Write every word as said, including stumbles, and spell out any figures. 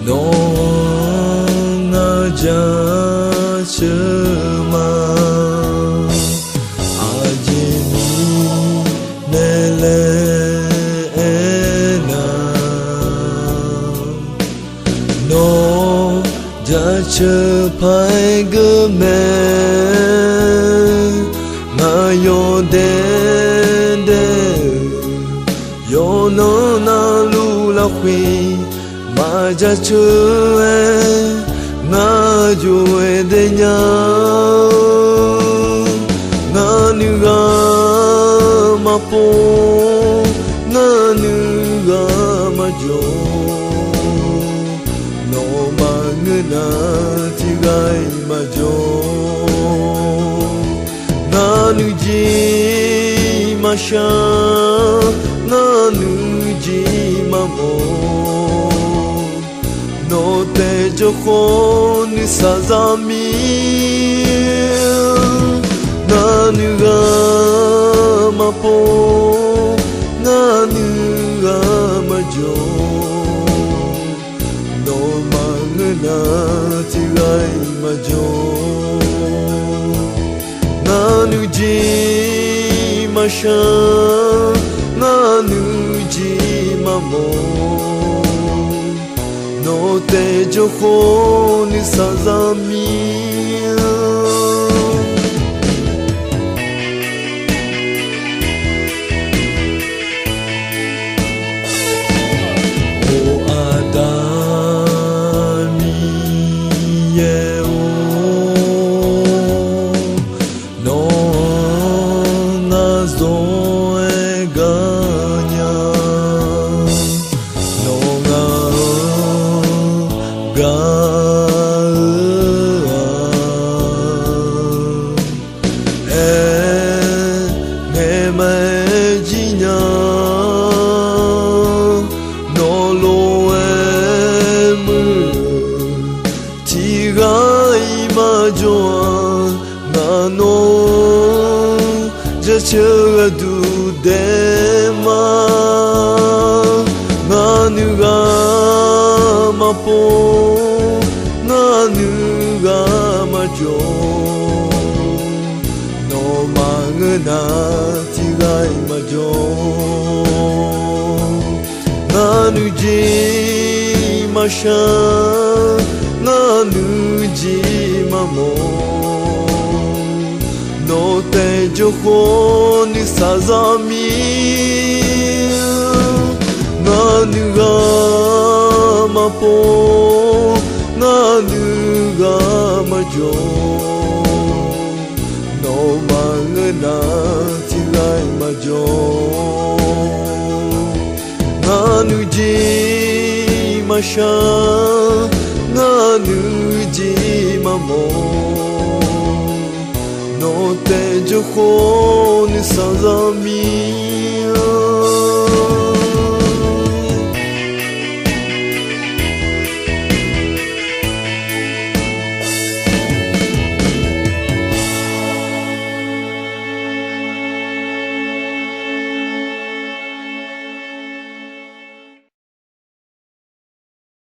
Nawr ngar jaceuq ma. Aqjeq mirnae laer aernar, nawr jaceuq paq-aer geur mae. Ngaq yawdaef daef-eu yawqnan navluf lafkhoer maqjaceuq-aer ngar jov-aer daef nya-eu. Ngar nuighaq maqpov, ngar nuighaq maqjawr, nawmaf ngeur nar tiqghaq-iq maqjawr. Ngar nuijeq maqshaq, ngar nuijeq maqmawr, nawq taef jawrkhawf nuisar zar mir-a. Ngar nuighaq maqpov, ngar nuighaq maqjawr, nawmaf ngeur nar tiqghaq-iq maqjawr. Ngar nuijeq maqshaq, ngar nuijeq maqmawr, nawq taef jawrkhawf nuisar zar mir-a. Or, Aqda Miqyaer-or, nawr ngar zawr-aer gar nya. Nawr ngaq-anr gar-eu-aq, aer ngae maqaer jir nya. Nawq lof-aer muiq-eu tiqghaq-iq maqjawr-aq, ngaq nawq-anr jaceuq gharduq daef ma. Ngar nuighaq maqpov, ngar nuighaq maqjawr, nawmaf ngeur nar tiqghaq-iq maqjawr. Ngar nuijeq maqshaq, ngar nuijeq maqmawr, nawq taef jawrkhawf nuisar zar mir-a. Ngar nuighaq maqpov, ngar nuighaq maqjawr, nawmaf ngeur nar tiqghaq-iq maqjawr. Ngar nuijeq maqshaq, ngar nuijeq maqmawr, nawq taef jawrkhawf nuisar zar mir-a.